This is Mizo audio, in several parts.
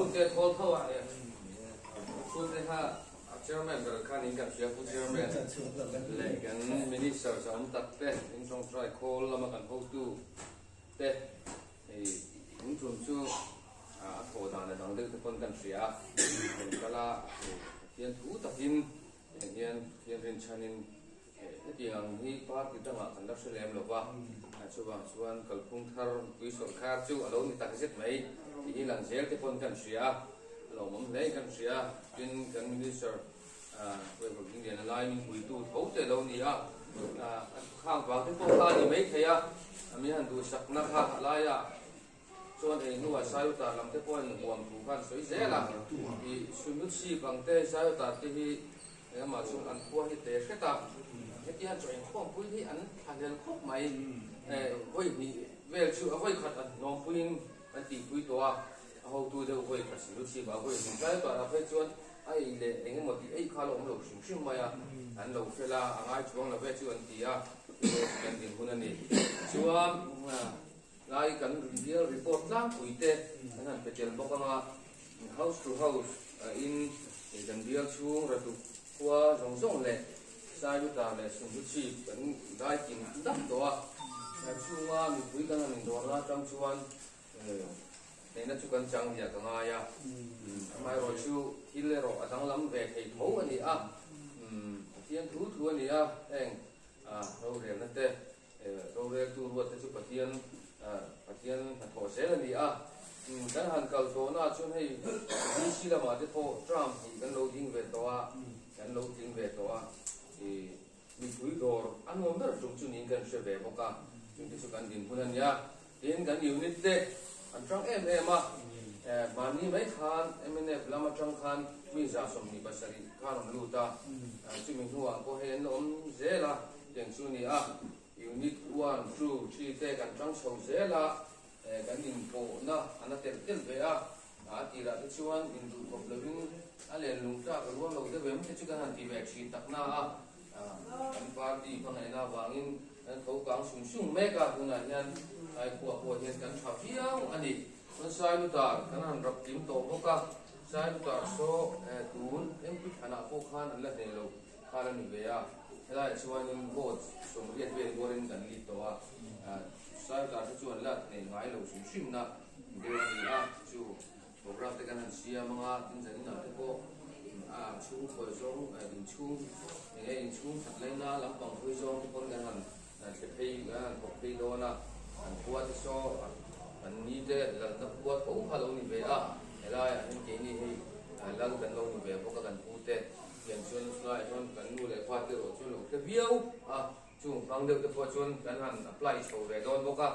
Chhungte thawl tho a nia. Chhungte kha a chairman ber kha niin kan hria, Pu Chairman leh kan Minister zawm tak te, in tawngtai khawl lama kan hotu te hei in tum chu a thawh dan a dang deuh te pawn kan hria a, kan kal a, Pathian thu takin heng hian Pathian rinchhanin Hetiang ang hi party dangah kan la hre lem lo va, chuvang chuan kalphung thar mipui sawrkar chu a lo ni tak zet mai tih hi lang zel te pawn kan hria a, a lawmawm hle in kan hria. Tin, kan Minister Huaihawt Dingliana lai min puitu tho te a lo ni a, an khang vang te pawh kha a ni maithei a, min han duhsakna kha a laia chuan ei hnuah Saiutar lam te pawhin huam thu kha an sawi zel a, ih Sunutchhip ang te Saiutar te hi Engmah chu an khua hi te hret a, heti hian chaw inkhawmpui hi an thlahlel khawp mai. Vawi hnih vel chu a vawi khat an hnawmpuiin an tihpui tawh a, a hotu deuh vawi khat sin luchhip a vawi hnih tlai tawh ah phei chuan a ei leh eng emaw tih eih kha a la awm lo hrim hrim mai a, an lo fel a, a ngai chuang lo ve chu an ti a, kan dinhmun a ni. Chuan lai kan bial report tlangpui te an han pe tel bawk ang a, House to house in kan bial chhung Ratuk khua zawng zawng leh Sailutar leh Sumhluchhip kan dai kim dap tawh a, chhunga mipui kan han indawrna atang chuan hnehna chu kan chang diah ka ngai a, amaherawh chu thil erawh a danglam ve thei tho a ni a, Pathian thu thu a ni a, heng rorelna te Roreltu ruatte chu Pathian Pathian hnathawh zel a ni a. Kan han kal tawhnaah chuan hei DC lamah te pawh tram hnih kan lo ding ve tawh a, kan lo tling ve tawh a. Mipui dawr a nuam ber tum chu niin kan hre ve bawk a, chungte chu kan dinhmun a nia. Tin, kan unit te an tang em em a, mahni mai khan mnf lam atang khan mi 27 khan rawn lut a, chumi hnuah pawh hei an la awm zel a, tiang chu a ni a, unit one, two, three te kan tang chho zel a, kan inpawhna an la telh telh ve a, a tirah te chuan induhkhawp lovin a len lung tlak a rual lo deuh em te chu kan han ti ve thin tak na a. Kan party hmangaihna avangin kan tho kang sung sung mek a, tunah hian Laikhua pawh hian kan tha viau a ni. Chuan Sailutar kan han rap tling tawh bawk a, Sailutar saw tun MP Thanah pawh khan an la hneh lo khan a ni ve a, helaiah chuanin vote 80 vel kualin kan lead tawh a, Sailutar te chu an la hneh ngai lo hrim hrimna deuh a ni a, chu Program te kan han siam anga tin zan inah te pawh a chhung khawi zawng inchhung eng nge inchhung khat laina lampang hawi zawng te pawn kan han thle phei kan han thawk phei dawn a, an khua te saw an ni te lalna khua tho kha lo ni ve a, helaiah hian keini hei lal kan lo ni ve bawk a kan pu te tiang chuan chulaiah chuan kan nu leh pa te erawh chu lo hre viau a. Chung hmang deuh te pawh chuan kan han apply chho ve dawn bawk a,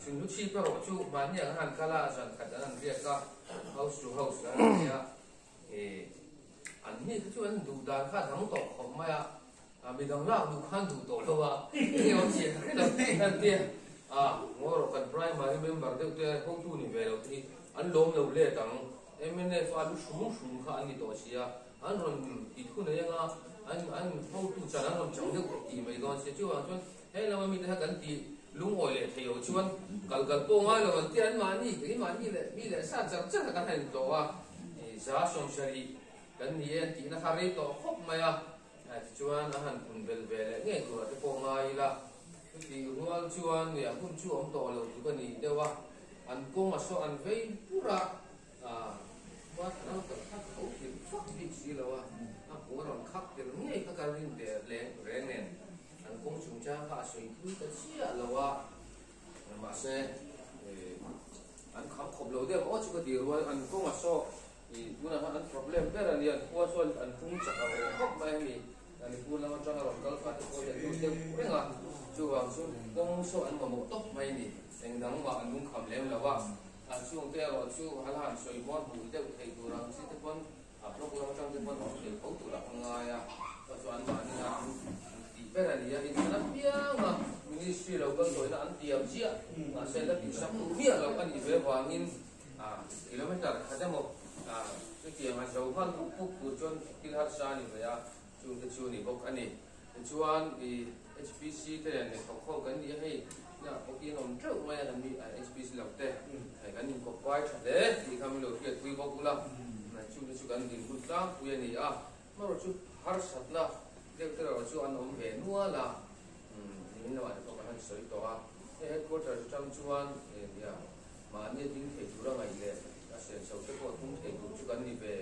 chhunhlu chhip erawh chu mahni an han kal a, zan khat an han riak a, house to house an han nei a, ih an ni kha chu an duh dan kha a dang tawh khawp mai a, midang lak duh khan duh tawh lo a, enge awm chiah kha hre lo an tia, a ngaw rawh kan primary member deuh te hotu ni ve lo te hi an lawm lo let ang, mnf a lu hrum hrum kha an ni tawh sia. An rawn ti thu nei anga an an hotu chan an rawn chang deuh tih mai dawn sia. Chuvang chuan he lama mite kha kan ti lungawi leh thei lo chuan kal kal pawh ngai lo an ti a, an mahni keimahni leh mi leh sa char char kha kan han intlawh a, 70% kan ni e an tihna kha rei tawh khawp mai a, tichuan an han pun belh ve leh ngei turah te pawh ngai ila. Chutih rual chuan hun chu awm tawh lo tluk a ni deuh a, an kawng a saw an vei pur a. Khuan a lo kal khat tho hlim fak bik si lo a, a hmuh a rawn khak tel ngei kha ka rin ve reng reng nen an kawng chungchang kha a sawi thui ta chiah lo a, mahse an kham khawp lo deuh aw chu ka ti rual, an kawng a saw tunah khan an problem ber a nia, an khua chuan an tung chak ang reng khawp mai a ni, Manipur lam atanga rawn kal kha te pawh hi an lut deuh reng a, chuvang chu kawng saw an mamawh tawp mai a ni, engdang mah an lungkham lem lo a. A chhungte erawh chu a la han sawi hmuar hmuh deuh thei tur ang chi te pawn a block lam atang te pawn awm thei tho tur a ka ngai a, chu chu anmahni a an tih ber a ni a, inthlan apiang a ministry lo kal tawihna an tiam chiah mahse la tihsak duh miah loh a nih ve vangin kilometer khat emaw chutiang a zo nghal pup pup tur chuan thil harsa a ni ve a, chungte chu a ni bawk a ni. Tichuan HPC te nen thawk ho kan ni a hei. ah pawh hi an awm teuh mai a kan mi HPC lo te kan inkawp pai tha hle tih kha min lo hriatpui bawk ula chu te chu kan dinhmun tlangpui a ni a amaherawh chu harsatna deuh te erawh chu an awm ve nual a nimin lamah te pawh kan han sawi tawh a hei headquarters atang chuan nia mahni a ding thei tura ngaih leh a senso te pawh tum thei tur chu kan ni ve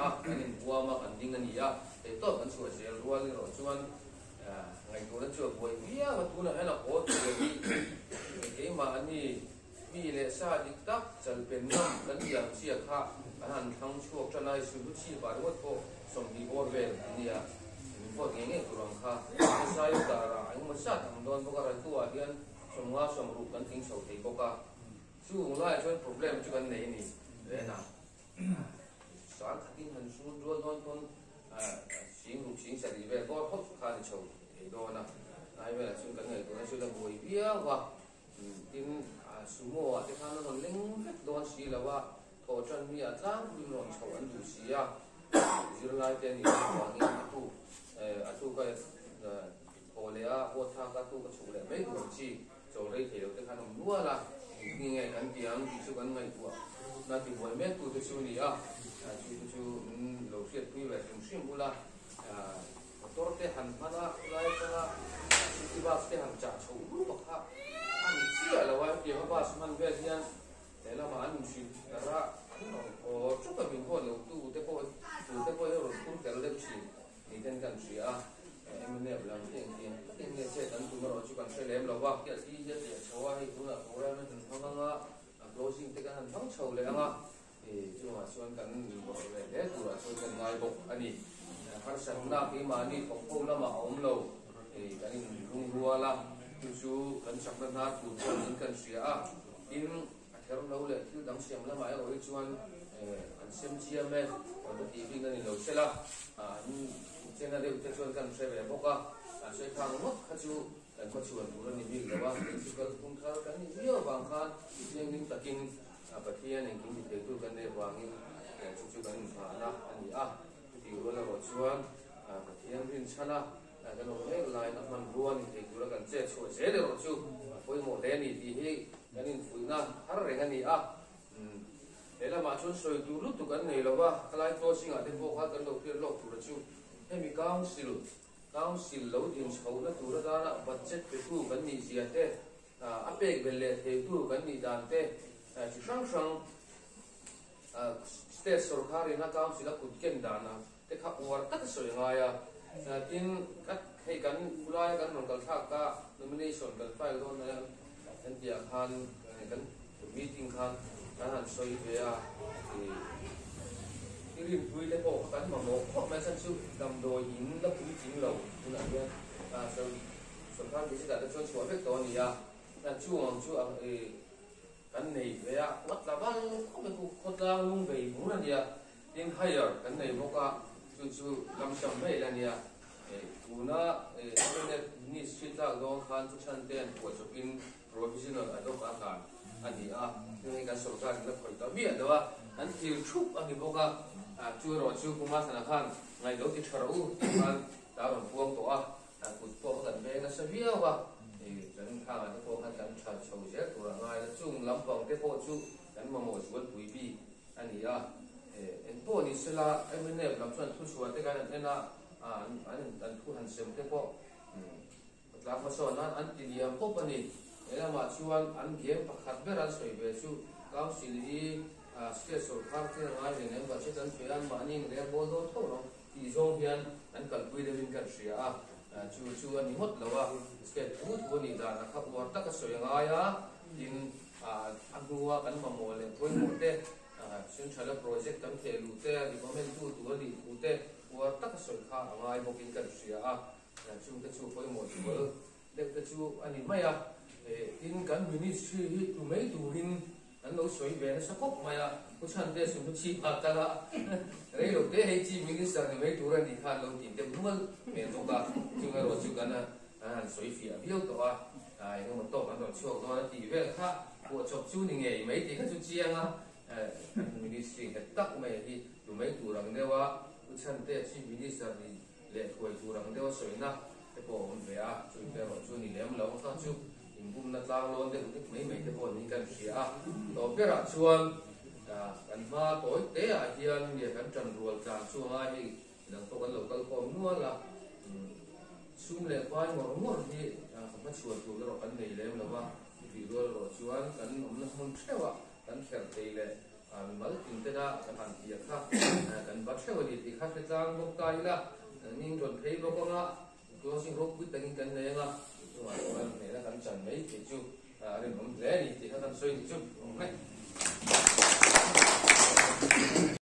a kan inbuam a kan ding a ni a theihtawp kan chhuah zel rual erawh chuan Ngaihtuahna chu a buai viau a, tunah hian a haw tur hi keimah a ni. Mi leh sa dik tak chalpen ngam kan tih ang chiah kha kan han thlang chhuak tan a, i sulhu chhip ah ringawt pawh 20 bawr vel an ni a, min vote ngei ngei tur ang kha. Hesai darah engemaw zat ang dawn bawk a, raltu ah hian 50 60 kan tling chho thei bawk a, chung laiah chuan problem chu kan nei a ni reng a. Sang khatin han hrut rual dawn pawn sing ruk sing sarih vel bawr phawt kha a ni chho thei dawn a, tlai velah chuan kan ngaihtuahna chu la buai viau a, tin sumo ah te khan a rawn leng vek dawn si lo a, thawh tan mi ah tlangpuiin rawn chhoh an duh si a, zirlai te a nih avangin a tuk a tuk a thawh leh a vote thlak a tuk a chhuk leh mai tur ang chi. Chaw rei thei lo te khan awm nual a, engtin nge kan ti ang tih chu kan ngaihtuah na ti buai mek tu te chu a ni a, chu te chu min lo hriatpui ve hrim hrim bula motor te han hman a, khulai atanga city bus te han chah chho rup a kha a ni chiah lo a, hetiang a bus hman vel hian he lamah an inhrilh darh a, an rawn haw ṭup a, min huat lo tu te pawh tu te pawh hi a rawn phur tel deuh thin. Ni ten kan hria a, mnf lam hi engtiang takin nge chet an tum erawh chu kan hre lem lo va. Ti hi a tleh chho a, hei tunah programme an han hmang ang a, a closing te kan han hmang chho leh ang a, chungah chuan kan inbawrh leh hle turah chuan kan ngai bawk a ni. Harsatna keimahni thawk ho lamah a awm lo, kan inlungrual a, chu chu kan chakna hnar tur pawh niin kan hria a, tin, A ther lo leh thil dang siam lamah erawh hi chuan an sem chiam e, kan va tih bik a ni lo sela, an chena deuh te chuan kan hre ve bawk a, an sawi khang ngawt kha chu kan va chhuan tur a ni bik lo a, kei chu kalphung thar kan nih viau avang khan thianghlim takin Pathian engkim ti theitu kan neih avangin chu chu kan inphahna a ni a, chutih rual erawh chuan Pathian rinchhana Kan awm mek laiin a hmanrua ni thei tura kan chet chhuah zel erawh chu a pawimawh hle a ni tih hi kan infuihna har reng a ni a. He lamah chuan sawi tur lutuk an nei lo va, khalai closing ah te pawh kha kan lo hriat lawk tura chu hemi council, council lo din chhohna tur atana budget petu kan nih zia te, a pek belh leh theitu kan nih dan te chi hrang hrang state sorkharin a council a kut ken danah te kha uar tak a sawi ngai a, tin hei kan khulai kan rawn kal thlak a nomination kan file dawn mai a kan tih ah khan kan meeting khan kan han sawi ve a i rinpui te pawh kha kan mamawh khawp mai chhan chu damdawi in la puitling lo tunah hian sorkar visit ah te chuan chhuah vek tawh a ni a chung ang chu kan nei ve a ngawt la bal khawp mai khawtlang lung vei bur a nia. Tin hire kan nei bawk a, chu chu lam tam mai la nia. Tuna Cabinet Ministry tlak dawn khan thuchhan te an phuah chawpin provisional ad hoc a hlan a ni a, heng hi kan sorkar in la khawih ta miah lo a, an thlir thup a ni bawk a, chu erawh chu Pu Mathana khan ngaih lo ti tha rawh u tih khan ta rawn puang tawh a, kut pawh kha kan veng nasa viau a, kan inkhangah te pawh khan kan tha chho zel tur a ngai la, chung lampang te pawh chu kan mamawh zualpui bik a ni a, eng pawh ni sela mnf lam chuan thuchhuah te kan han en a, an thu han sem te pawh tlang hmasawn nan an ti liam pawp a ni. He lamah chuan an game pakhat ber an sawi ve chu Council hi state sorkar thil a ngai hlei nem budget an pe a, mahni in rel bawl dawn tho lo tih zawng hian an kalpui deuhin kan hria a, chu chu a ni ngawt lo a, state thu thu a nih dan a kha uar taka sawi a ngai a, tin A hnua kan mamawh leh pawimawh te, Central-a project kan theh luh te, recommend tu tur a nih thu te uar taka sawi kha a ngai bawkin kan hria a, chungte chu pawimawh zual deuh te chu a ni mai a. Tin, kan ministry hi tlu mai turin kan lo sawi ve nasa khawp mai a, Pu Chhante Sumnu chhip ah kal a, rei lo te hei Chief Minister ni mai tur a nih kha an lo tih deuh nual hmel bawk a, chung erawh chu kan An han sawi fiah viau tawh a, eng emaw tawk an rawn chhuak dawn a tih vel kha phuahchawp chu ni ngei mai tih kha chu chiang a, kan ministry nghet tak mai hi tu mai tur ang deuh a, Pu Chhante Chief Minister ni leh thuai tur ang deuh a sawina te pawh a awm ve a, chu te erawh chu ni lem lo kha chu Inbumna tlang lawn deuh hlek mai mai te pawh niin kan hria a. Tawp berah chuan kan hma tawi te ah hian nge kan ṭan rual tlan chu a ngai hei midang pawh kan lo kal khawm nual a. Sum leh pai ngawr ngawr hi ka hmachhuan tur erawh kan nei lem lo va, chutih rual erawh chuan kan awmna hmun theuh ah kan kherh thei leh mimal tin tena kan han tih kha kan va theuh a ni tih kha hre tlang bawk ta ila, ning rawn phei bawk anga closing ropui takin kan nei anga chungah chuan hnehna kan chan mai tih chu a rinawm hle a ni tih kha kan sawi ni chu awm e.